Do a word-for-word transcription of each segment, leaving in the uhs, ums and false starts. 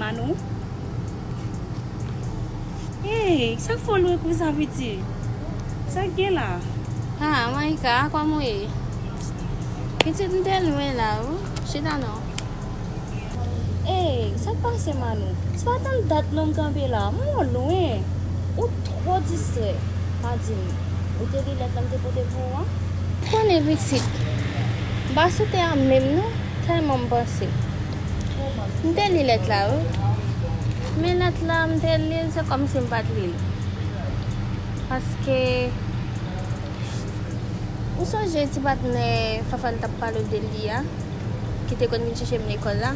Manou? Hey, sa k fè w lwen konsa, pitit? Sa k gen la? Ah, Maïka, kòman w ye? Pitit, m te lwen la, wi. Chita non. Ey, sa k pase, Manou? Se pa tann dat non m kanpe la. M wè w lwen. Ou twò distrè. Pa di m, ou te li lèt la m te pote pou ou an? Konnen pitit, m pa sou tè a menm non, tèlman m panse. M te li lèt la, wi. Men lèt la, m te li l, se kòmsi m pa t li l. Paske, ou sonje ti patnè Fafan t ap pale w de li a? Ki te konn vin chèche m lekòl la,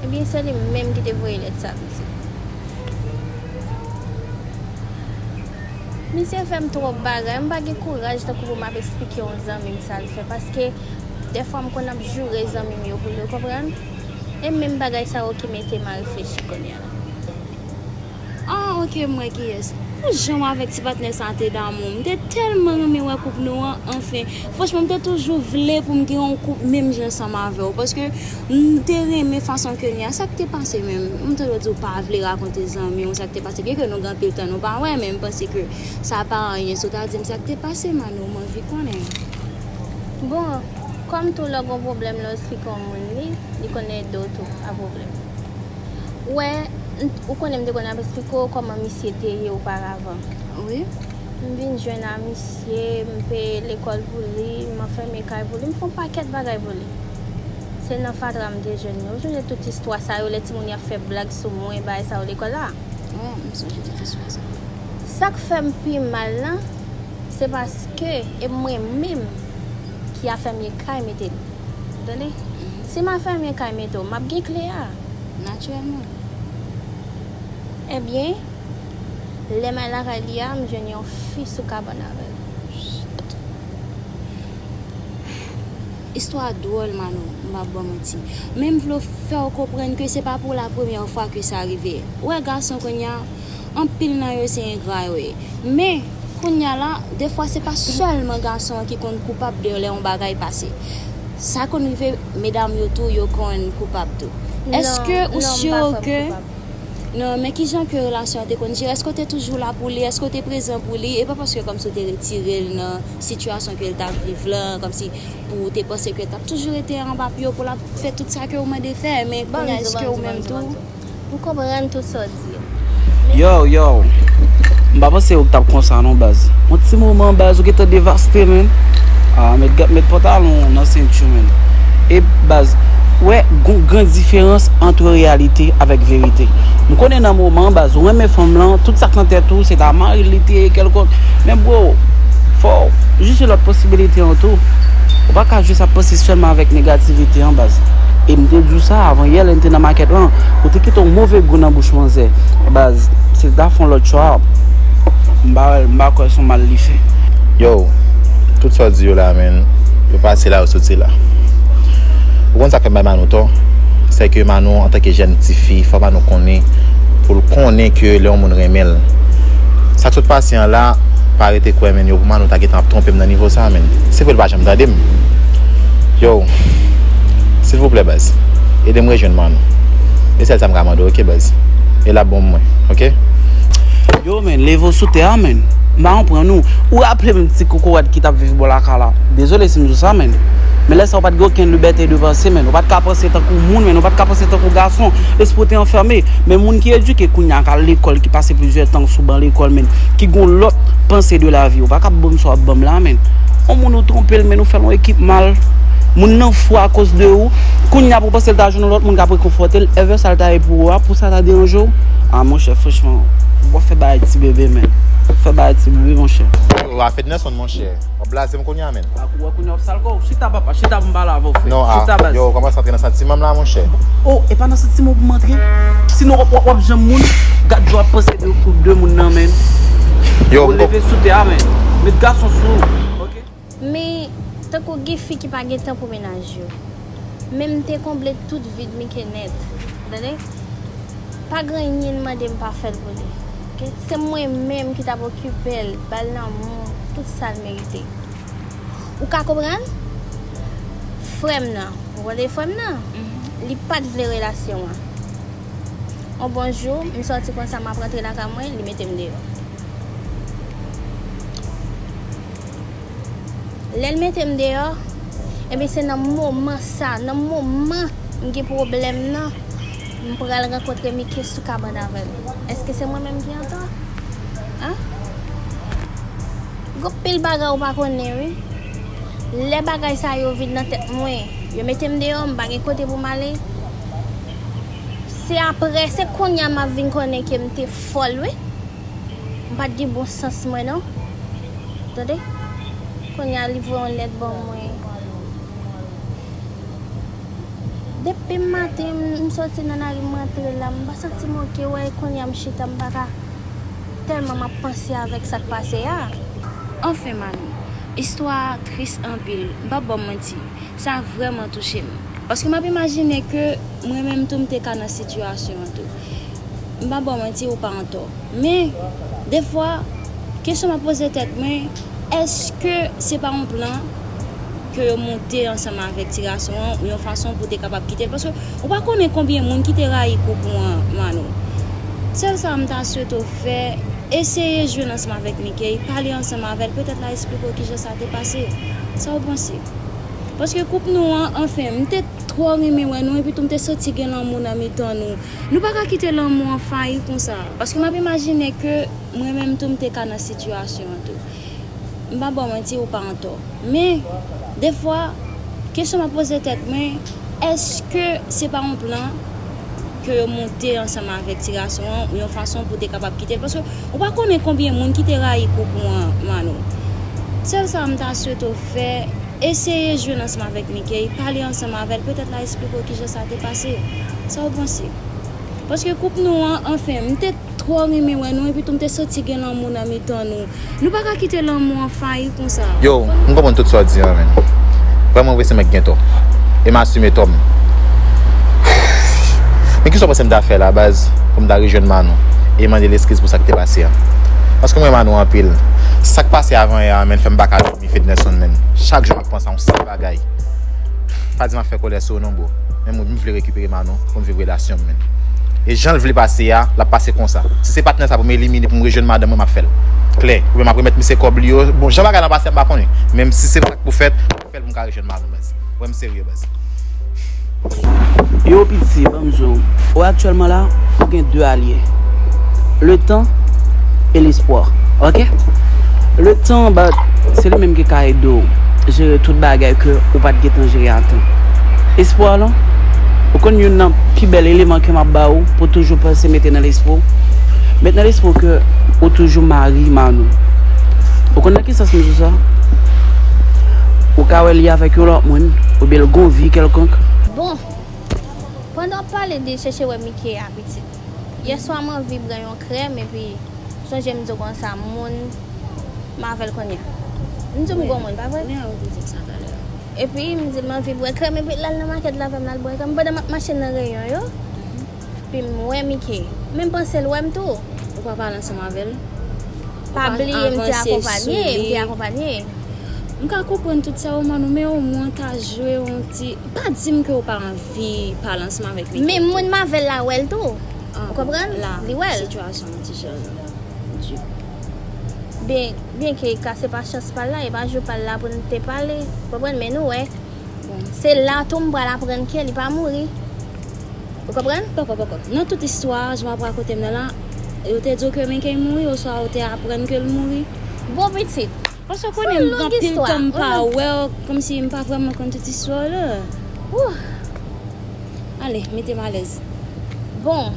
ebyen, se li menm ki te voye lèt sa, pitit. Misye fè m twòp bagay, m pa gen kouraj tankou pou m ap esplike yon zanmi m sa l fè, paske dèfwa m konn ap joure zanmi m yo pou yo konprann, e menm bagay sa yo ki mete m a reflechi kounye a la. Ah, ok, m wè kiyès. Pou jan w avèk ti patnè sa a te damou, m te tèlman renmen wè koup nou an, anfen. Franchman, m te toujou vle pou m gen yon koup menm jan ansanm avè w, paske m te renmen fason ke n ye a. Sa k te pase menm? M tande w di w pa vle rakonte zanmi w sa k te pase, byenke nou gen anpil tan nou pa wè, men m panse ke sa pa anyen. Si w ta di m sa k te pase, Manou, m anvi konnen. Bon, kòm tou lè w gen yon pwoblèm, lè w esplike yon moun li, li konn ede w tou a pwoblèm. Ou wè, m- ou konnen m te konn ap esplike w kòman misye te ye oparavan. Wi. M vin jwenn a misye, m peye lekòl pou li, m anfèmen kay pou li, m fè yon pakèt bagay pou li. Se nan fatra m te jwenn li. Ou sonje tout istwa sa yo, lè timoun yo ap fè blag sou mwen, bagay sa yo lekòl la? Wi, m sonje tout istwa sa yo. Sa k fè m pi mal lan, se paske e mwen menm ki anfèmen kay mete li. Ou tande? Mhm. Si m anfèmen kay mete w, m ap gen kle a. Natirèlman. Ebyen, lè m al lakay li a, m jwenn yon fi sou kabann avè l. Istwa dwòl, Manou, m p ap ba w manti. Men m vle fè w konprann ke se pa pou la premyè fwa ke sa rive. Ou wè gason kounye a, anpil nan yo se engra yo ye. Men, kounye a la, defwa se pa sèlman gason an ki konn koupab de lè yon bagay pase. Sa konn rive medam yo tou, yo konn koupab tou. Èske ou si ke... Non, men kijan ke relasyon an te konn jere? Èske w te toujou la pou li? Èske w te prezan pou li? E pa paske kòmsi w te retire l nan sitiyasyon ke l t ap viv lan, kòmsi pou w te panse ke l t ap toujou rete anba pye w pou l ap fè tout sa ke w mande fè, men kounye a, èske ou menm tou? M konprann tout sa w di a. Yo, yo. M pa panse ou t ap konsa non, baz. Yon ti moman, baz, ou gentan devaste, menn. Ah, met, met pantalon w nan senti w, menn. E, baz, ou wè, gon gran diferans ant reyalite avèk verite. M konnen nan moman an, baz, ou renmen fanm lan, tout sa k nan tèt ou, se ta mari l li te ye kèlkonk. Men, bro, fò w jije lòt posibilite an tou. Ou pa ka jis ap panse sèlman avèk negativite an, baz. E m te di w sa avan yè lè n te nan makèt lan. Ou te kite yon move gou nan bouch manzè. Baz, se ta fè yon lòt chwa. M pa, m pa kwè se yon mal li fè. Yo, tout sa w di yo la, menn, yo pase la, yo soti la. Ou konn sa k fè m bay Manou tò? Se ke Manou, antanke jèn tifi, fò Manou konnen, pou l konnen ke lè yon moun renmen l. Sa k sot pase an la, pa rete kwè, menn, yo, pou Manou ta gentan ap twonpe m nan nivo sa, menn. Se vre, l pa janm tande m. Yo, silvouplè, baz, ede m rejwenn Manou. E sèl sa m ka mande w, oke, baz? E l ap bon pou mwen, oke? Yo, menn, leve w sou tè a, menn. M pa konprann ou. Ou raple m ti kokorat ki t ap viv bò lakay la? Dezole si m di w sa, menn. Men lè sa a, ou pa t gen okenn libète de panse, menn. Ou pa t ka panse tankou moun, menn. Ou pa t ka panse tankou gason. Lespri w te anfème. Men moun ki edike kounye a, k al lekòl, ki pase plizyè tan sou ban lekòl, menn, ki gon lòt panse de lavi. Ou pa ka ap ban m sa w ap ban m la, menn. Yon moun ou twonpe l, menn, ou fè l yon ekip mal. Moun nan fou akoz de ou. Kounye a pou w panse l ta jwenn yon lòt moun k ap rekonfòte l, èvè sa l ta ye pou ou a, pou sa ta deranje w. Ah, monchè, franchman, w ap fè bagay ti bebe, menn. W ap fè bagay ti bebe, monchè. Yo, Rafed Nelson, monchè. Blaze m kounye a, menn. Ak ou wè kounye a w ap sal kò w. Chita, papa, chita pou m pale avè w, frè. Non, ah, chita, baz. Yo, kòman sa antre nan santiman m la, monchè? Oh, e pa nan santiman pou m antre. Sinon, w ap, w ap, w ap janm moun, gad jan w ap panse de, de moun nan, menn. Yo, ou leve sou tè a, menn. Met gason sou ou, oke? Men, tankou gen fi ki pa gen tan pou mennaj yo. Men m te konble tout vid Mike nèt. Tande? Pa gen anyen l mande m pa fè l pou li. Oke? Se mwen menm ki t ap okipe l, ba l lanmou, tout sa l merite. Ou ka konprann? Frè m nan, ou konn frè m nan? Li pa t vle relasyon an. On bon jou, m sòti konsa, m ap rantre lakay mwen, li mete m deyò. Lè l mete m deyò, ebyen se nan moman sa, nan moman m gen pwoblèm nan, m pral rankontre Mike sou kabann avè l. Èske se mwen menm ki antò? An? Gen anpil bagay ou pa konnen, wi. Lè bagay sa yo vin nan tèt mwen, yo mete m deyò, m pa gen kote pou m ale. Se aprè, se kounye a m ap vin konnen ke m te fòl, wi. M pa t gen bon sans mwen, non. Tande? Kounye a, li voye yon lèt ban mwen. Depi maten, m, m sòti nan lari, m rantre la, m pa santi m oke, wè, kounye a m chita, m pa ka, tèlman m ap panse avèk sa k pase a. Anfen, Manou, istwa a tris anpil, m p ap ba w manti, sa vrèman touche m. Paske m ap imajine ke mwen menm tou, m te ka nan sitiyasyon an tou. M pa ba w manti, ou pa antò. Men, defwa, kesyon m ap poze tèt mwen, èske se pa yon plan ke yo monte ansanm avèk ti gason an, yon fason pou te kapab kite l? Paske ou pa konnen konbyen moun ki te rayi koup ou an, Manou. Sèl sa m ta swete w fè, eseye jwenn ansanm avèk Mickey, pale ansanm avè l, petèt l a esplike w kijan sa te pase. Sa w panse? Paske koup nou an, anfen, m te twò renmen wè nou, epi tou m te santi gen lanmou nan mitan nou. Nou pa ka kite lanmou an fayi konsa. Paske m ap imajine ke mwen menm tou m te ka nan sitiyasyon an tou. M pa ba w manti, ou pa antò. Men, defwa, kesyon m ap poze tèt mwen, èske se pa yon plan ke yo monte ansanm avèk ti gason an, yon fason pou te kapab kite l? Paske ou pa konnen konbyen moun ki te rayi koup ou an, Manou. Sèl sa m ta swete w fè, eseye jwenn ansanm avèk Mickey, pale ansanm avè l, petèt l a esplike w kijan sa te pase. Sa w panse? Paske koup nou an, anfen, m te twò renmen wè nou, epi tou m te santi gen lanmou nan mitan nou. Nou pa ka kite lanmou an fayi konsa. Yo, m konprann tout sa w di an, men. Vrèman vre, se mwen k gen tò. E m asime tò m. Men kisa w panse m ta fè la, baz, pou m ta rejwenn Manou e mande l eskiz pou sa k te pase a? Paske m renmen Manou anpil. Sa k pase avan yè a, men, fè m pa ka dòmi, Fednerson, men. Chak jou m ap panse a yon sèl bagay. Pa di m ap fè kòlè sou ou non, bro. Men m, m vle rekipere Manou pou m viv relasyon m, men. E jan l vle pase a, l ap pase konsa. Si se patnè sa pou m elimine, pou m rejwenn madanm mwen, m ap fè l. Klè. Oubyen m ap remèt misye kòb li yo. Bon, jan bagay la pase a, m pa konnen. Men si se sa k pou fèt, m ap fè l pou m ka rejwenn madanm, baz. Wè m serye, baz. Yo, piti, ban m di w. Ou aktyèlman la, ou gen de alye. Letan e lespwa. Oke? Letan, ba, se li menm ki ka ede w jere tout bagay ke ou pa t gentan jere a tan. Espwa lan, ou konn youn nan pi bèl eleman ke m ap ba ou pou toujou panse mete nan lespri w? Met nan lespri w ke ou toujou mari Manou. Ou konn nan ki sans m di w sa? Ou ka wè li avèk yon lòt moun, oubyen l gon vi kèlkonk. Bon, pandan w ap pale de chèche wè Mickey a, pitit, yèswa m anvi bwè yon krèm, epi sonje m di w konsa, moun m avè l kounye a. M di w m gon moun, pa vre? Wi, ou te di m sa talè. Epi m di m anvi bwè krèm, epi l al nan makèt la avè m, l al bwè krèm. Pandan m ap mache nan reyon yo, epi m wè Mickey. Men m panse l wè m tou. Ou pa pale ansanm avè l? Pa bliye, m te akonpanye, m te akonpanye. M ka konprann tout sa, Manou, men omwen ta jwe yon ti, pa di m ke ou pa anvi pale ansanm avèk Mickey. Men moun m avè l la wè l tou. Ou konprann? Li wè l. Sitiyasyon an ti jan di. Byen, byen ke ka se pa chans pa l la, e pa jou pa l la pou n te pale. Ou konprann? Men nou wè. Bon. Se la tou m pral aprann ke li pa mouri. Ou konprann? Poko, poko. Nan tout istwa a, jan w ap rakonte m nan la, yo te di w ke Mickey mouri, oswa ou te aprann ke l mouri? Bon, pitit. Paske w konnen m gen anpil tan m pa wè w, kòmsi m pa vrèman konn tout istwa w la. Wouh! Ale, mete m alèz. Bon,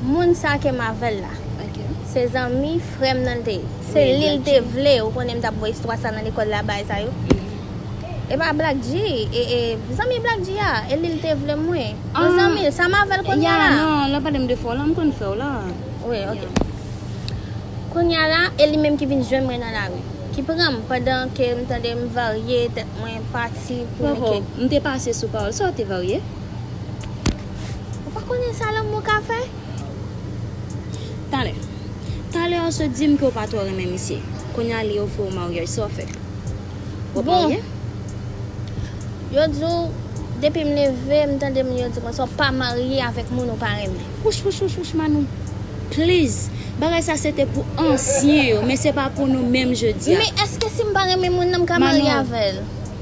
moun sa ke m avè l la. Ok. Se zanmi frè m nan l te ye. Se li l te vle, ou konnen m t ap voye istwa sa nan lekòl la, bagay sa yo. E pa Black G, e, e zanmi Black G a, e li l te vle mwen. Yon zanmi l, sa m avè l kounye a la. Non, lè w pale m de fè w la, m konn fè w la. Wi, ok. Kounye a la, e li menm ki vin jwenn mwen nan lari. Ki pran m pandan ke m tande m varye, tèt mwen pati pou yon kèk. M te pase sou pawòl. Sa w te varye? Ou pa konnen sa lanmou ka fè? Talè. Talè w sot di m ke w pa twò renmen misye. Kounye a li ofri w maryaj, sa w fè? W ap marye? Yo di w, depi m leve, m tande moun yo di mwen, sa w pa marye avèk moun ou pa renmen. Wouch, wouch, wouch, wouch, Manou. Please. Bagay sa se te pou ansyen yo, men se pa pou nou menm jodi a. Men èske si m pa renmen moun nan, m ka marye avè l?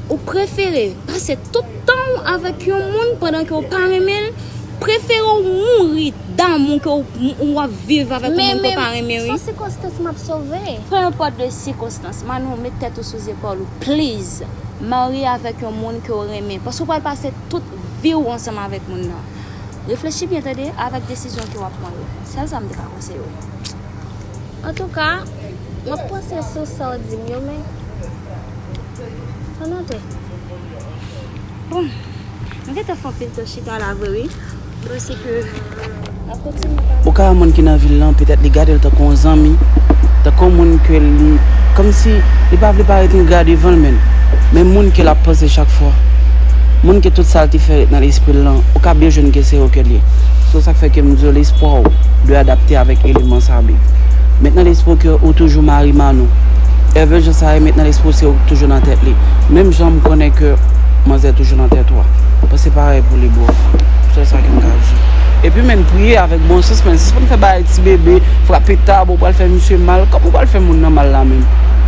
Ou prefere pase tout tan w avèk yon moun pandan ke w pa renmen l, prefere w mouri damou ke w, w ap viv avèk yon moun ke w pa renmen, wi. Men, men, se yon sikonstans m ap sove. Peu importe de sikonstans, Manou, met tèt ou sou zepòl ou, please. Marye avèk yon moun ke w renmen, paske w pral pase tout vi w ansanm avèk moun nan. Reflechi byen, tande, avèk desizyon ke w ap pran yo. Sèl sa m te ka konseye w. Antouka, m ap panse sou sa w di m yo, men ann note. Bon, nou gentan fè anpil tan chita la vre, wi. M panse ke n ap kontinye pale. Ou ka wè moun ki nan vil lan, petèt li gade l tankou yon zanmi, tankou yon moun ke li, kòmsi li pa vle parèt engra devan l, men, men moun ke l ap panse chak fwa. Moun ke tout sa l te fè ret nan lespri l lan, ou ka byen jwenn ke se yo ke l ye. Se sa k fè ke m di w lespwa w dwe adapte avèk eleman sa, babe. Met nan lespri w ke ou toujou mari Manou. Èvè jan sa ye, met nan lespri w se ou k toujou nan tèt li. Menm jan m konnen ke manzè toujou nan tèt ou a. Panse parèy pou li, bro. Sèl sa ke m ka di w. Epi, men, priye avèk bon sans, men, sispann fè bagay ti bebe, frape tab, ou pral fè misye mal. Kòman ou pral fè moun nan mal la menm?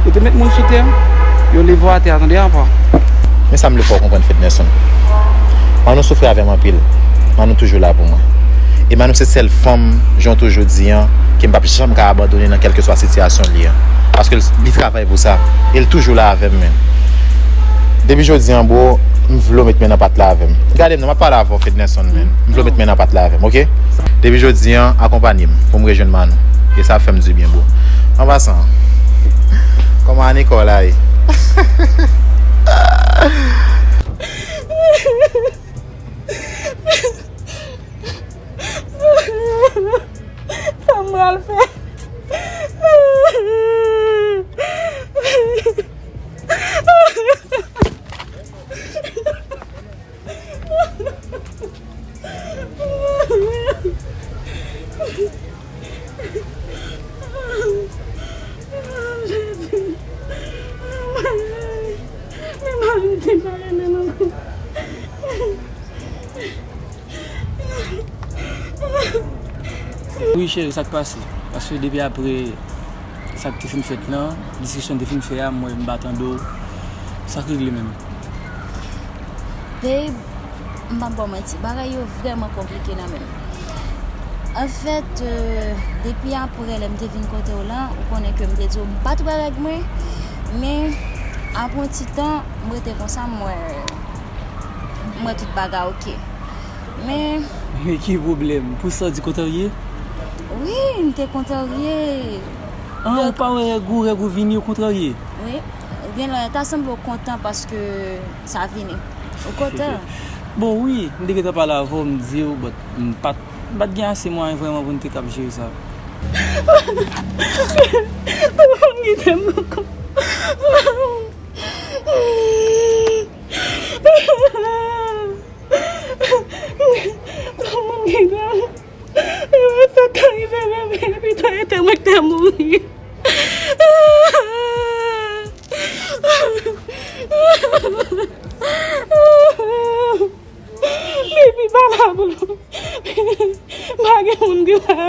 Ou te met moun sou tè? Yo leve w atè a, tande, apa. Men sa m vle fè w konprann, Fednerson. Manou soufri avè m anpil. Manou toujou la pou mwen. E Manou se sèl fanm, jan w toujou di an, ke m p ap janm ka abandone nan kèlkeswa sitiyasyon li an. Paske l, li travay pou sa. E l toujou la avè m, men. Depi jodi an, bro, m vle w met men nan pat la avè m. Gade m non, m ap pale avè w, Fednerson, men. M vle w met men nan pat la avè m, oke? Depi jodi an, akonpanye m pou m rejwenn Manou. E sa ap fè m dibyen, bro. An pasan, kòman Anikò la ye? Sa m pral fè? Wi, cheri, sa k pase? Paske depi apre sa k te fin fèt lan, diskisyon n te fin fè a, m wè m pa tande w. Sa k regle menm? Babe, m p ap ba w manti, bagay yo vrèman konplike nan men m. Anfèt, euh, depi apre lè m te vin kote w lan, ou konnen ke m te di w m pa t wè règ mwen, men apre yon ti tan, m rete konsa, m wè, m wè tout bagay oke. Men. Men ki pwoblèm? Pou sa w di kontrarye? Wi, m te kontrarye. An, ou pa wè règ ou, règ ou vini, ou kontrarye? Wi. Gen lè, ta sanble w kontan paske sa vini. Ou kontan? Bon, wi, m te gentan pale avè w, m di w, but m pa t, m pa t gen ase mwayen vrèman pou n te kab jere sa. Ou konn kite m ankò. Moun ki dòmi. Sa ka rive bebe, pito ete mwen k te mouri. Baby, pa la pou nou. Pa gen moun ki la.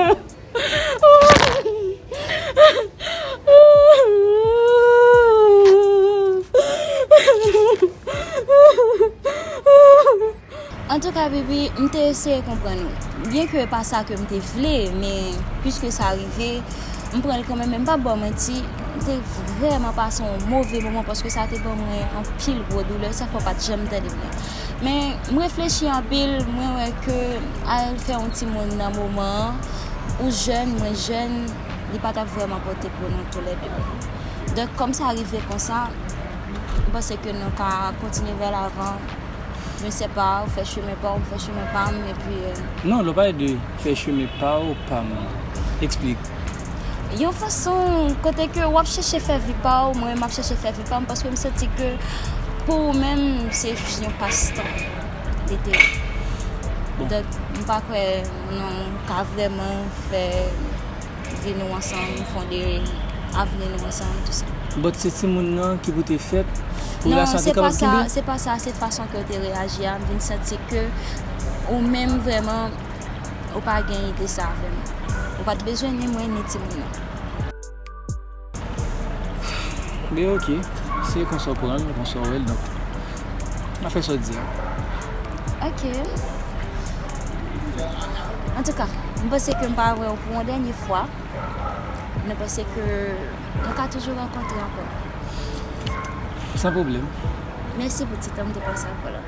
Antouka, baby, m te eseye konprann ou. Byenke e pa sa ke m te vle, men piske sa rive, m pran l kanmenm, men m p ap ba w manti, m te vrèman pase yon move moman paske sa te ban mwen anpil gwo doulè, sa fè w pa t janm tande mwen. Men m reflechi anpil, mwen wè ke al fè yon timoun nan moman an, ou jèn, mwen jèn, Li pa t ap vrèman pote pou nou toulède. Donk, kòm sa rive konsa, m panse ke nou ka kontinye vè lavan. Mwen se pa ou fè chemen pa ou, m fè chemen pa m, epi, euh, Non, lè w pale de fè chemen pa ou, pa m, eksplike. Yon fason kote ke w ap chèche fè vi pa ou, mwen, m ap chèche fè vi pa m, paske m santi ke pou ou menm, se jis yon pastan li te ye. Bon. Donk, m pa kwè nou ka vrèman fè vi nou ansanm, fonde avni nou ansanm, tou sa. But se timoun nan ki pou te fèt, pou relasyon an te kapab kenbe? Non, se pa sa, se pa sa, se fason ke w te reyaji a, m vin santi ke ou menm vrèman, ou pa gen ide sa vrèman. Ou pa t bezwen ni mwen, ni timoun nan. Ben, ok. Se konsa w pran l, konsa w wè l, donk, n a fè sa w di a. Ok. Antouka, m panse ke m pa wè w pou yon dènye fwa. Mwen panse ke nou ka toujou rankontre ankò. San pwoblèm. Mèsi pou ti tan m te pase avè w la.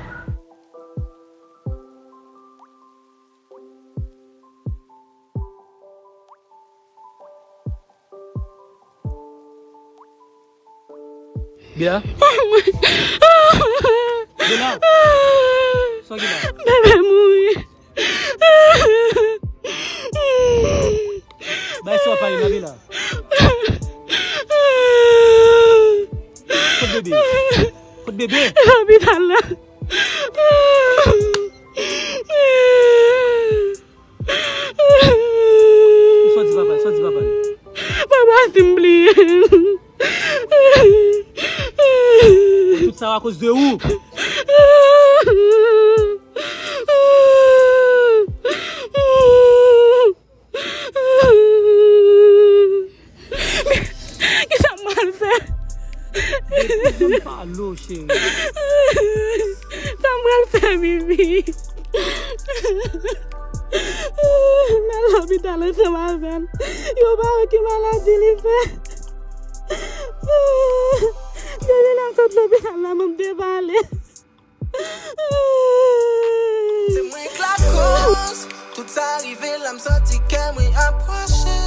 Bia? Bia? Sa w gen la? Bebe mouri. Bay sa w pale nan Bia la. Kot bebe? Kot bebe? Lopital la. Sòti papa, sòti papa. Papa, si m bliye. Tout sa akoz de ou. Kisa m pral fè? Depi m pale w, cheri. Sa m pral fè, Bibi? Nan lopital ansanm avè l. Yo pa wè ki maladi li fè. Depi lè m sot lopital la, mwen m te pale. Se mwen k lakòz tout sa rive la, m santi kè mwen ap kwache.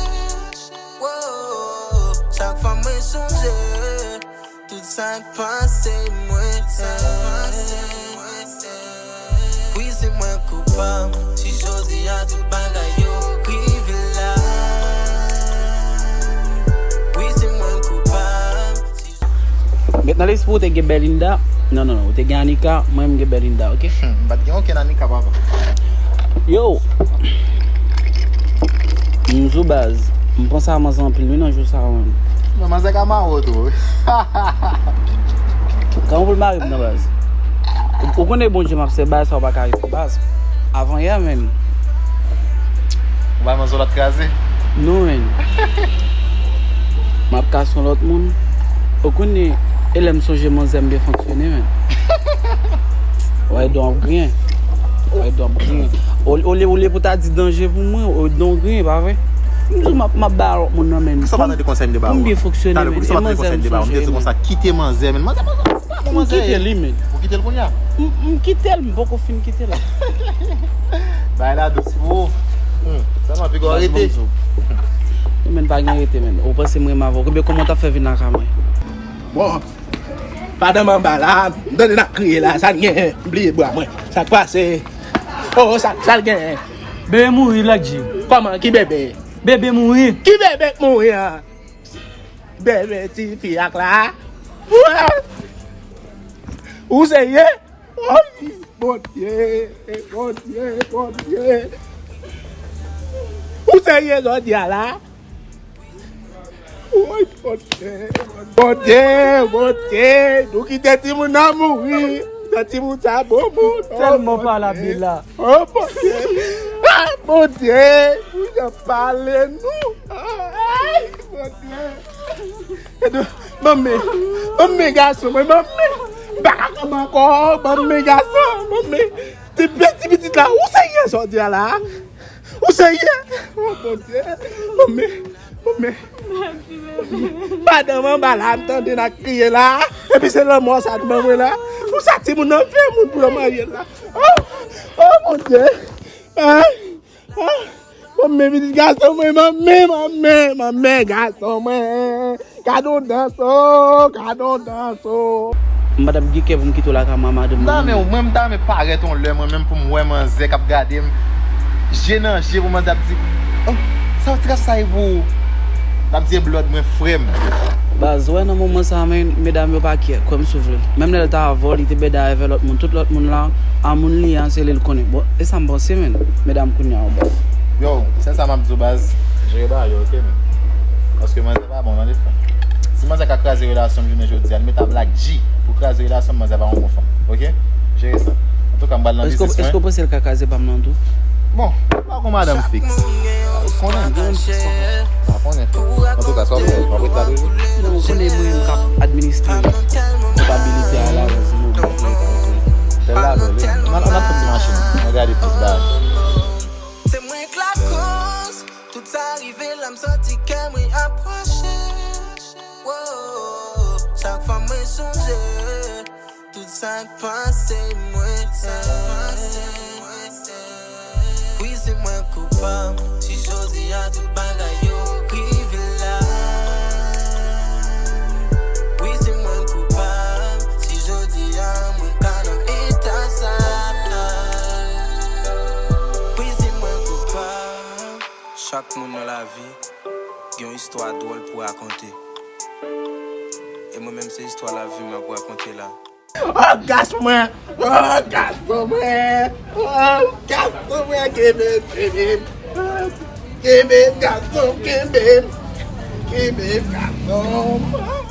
Woah, chak fwa mwen sonje tout sa k pase mwen. Wi, se mwen koupab si jodi a tout bagay yo rive la. Wi, se mwen koupab. Met nan lespri w te gen Belinda. Non, non, non, ou te gen Anika, mwen m gen Belinda, ok? Hmm, m pa t gen okenn Anika, papa. Yo! M di w baz, m panse a manzè anpil wi nan jou sa yo menm. Non, manzè ka mare w tou. Kòman pou l mare m nan baz? Ou, ou konnen Bondye m ap sèvi, bagay sa yo pa ka rive baz. Avan yè menm. Ou bay manzè w lòt kraze? Non, menn. M ap kase yon lòt moun. Ou konnen, e lè m sonje manzè m byen fonksyone, menn. Ou wè, don ap griyen. Ou wè, don ap griyen. Olye, olye pou ta di danje pou mwen, ou don griyen, pa vre? M di w, m ap, m ap bay a lòt moun nan, menn. Poukisa w pa tande konsèy m te ba ou? Pou m byen fonksyone, menn. Pou kisa w pa tande konsèy m te ba ou? M te di w konsa, kite manzè, menn. Manzè pa sa bon manzè. M kite li, menn. Ou kite l kounye a? M, m kite l, m poko fin kite l. Bay la dous pou ou. Hmm, sèlman piga w rete. Yo, menn, pa gen rete, menn. Ou panse m renmen avè w? Ebyen, kòman w t ap fè vin lakay mwen? Bon, madanm anba la, m tande n ap kriye la, sa n gen? M bliye bwa mwen. Sa k pase? Oh, sa, sa l gen? Bebe mouri, Black G. Kòman? Ki bebe? Bebe mouri. Ki bebe k mouri a? Bebe tifi ak la. Ou serye? Oy, Bondye, Bondye, Bondye. Ou serye jodi a la? Oy, Bondye, Bondye, Bondye. Nou kite timoun nan mouri. Kite timoun sa bon moun. Tèlman pale a Bela. Oh, Bondye. Ah, Bondye. Ou jan pale nou. Ay, Bondye. Ban m men. Ban m men gason mwen, ban m men. M pa ka kanpe ankò, ban m men gason, ban m men. Ti pitit la, ou serye jodi a la? Ou serye? Oh, Bondye. Ban m men, ban m men. Madanm anba la, m tande n ap kriye la. Epi se lanmò sa k ban mwen la. Pou sa timoun nan fè moun pou yo marye la. Oh, oh, Bondye. Ah, ah. Manman pitit gason mwen, manman, manman, manman gason mwen. Gade yon dans o, gade yon dans o. M pa t ap gen kè pou m kite w lakay mwen, madanm mwen. M ta renmen, mwen, m ta renmen parèt yon lè, mwen menm, pou m wè manzè k ap gade m je nan je, pou manzè ap di, "Oh, sa w ti ka sa ye pou ou?" L ap di, "E blòd mwen, frè m." Baz, ou wè nan moman sa a, men, medam yo pa care, kwè m si w vle. Menm lè l t avè w, li te bèdè avè lòt moun. Tout lòt moun la, a moun li an, se li l konnen. Bon, e sa m panse, men, medam kounye a, baz. Yo, sèl sa m ap di w, baz, jere bagay yo, oke, men. Paske manzè pa bon, tande, frè m. Si manzè ka kraze relasyon m jounen jodi a, li met a Black G pou kraze relasyon m, manzè pa yon bon fanm, oke? Jere sa. Antouka, m pral nan biznis mwen. Èske w panse l ka kraze pa m nan tou? Bon, m pa gon madanm fiks. Ou konnen, m gen yon fiks konsa. M pa konnen. Antouka, sa w ap fè? W ap ret la toujou? Non, ou konnen mwen, m k ap administre konpabilite a la, se mwen ki ap fè l. Fè l la, fè l. Ann al, ann al fè ti machin. Ann gade plis bagay. Se mwen k lakòz. Tout sa rive la, m santi kè mwen ap pwoche. Woah, chak fwa mwen sonje tout sa k pase mwen. Wi, se mwen koupab si jodi a tout bagay yo rive la. Wi, se mwen koupab si jodi a mwen ka nan eta sa. Wi, se mwen koupab. Chak moun nan lavi gen yon istwa dwòl pou rakonte. E mwen menm, se istwa lavi m ap rakonte la. Oh, gas mwen! Oh, gason mwen! Oh, gason mwen! Kenbe m, kenbe m! Kenbe m, gason, kenbe m! Kenbe m, gason!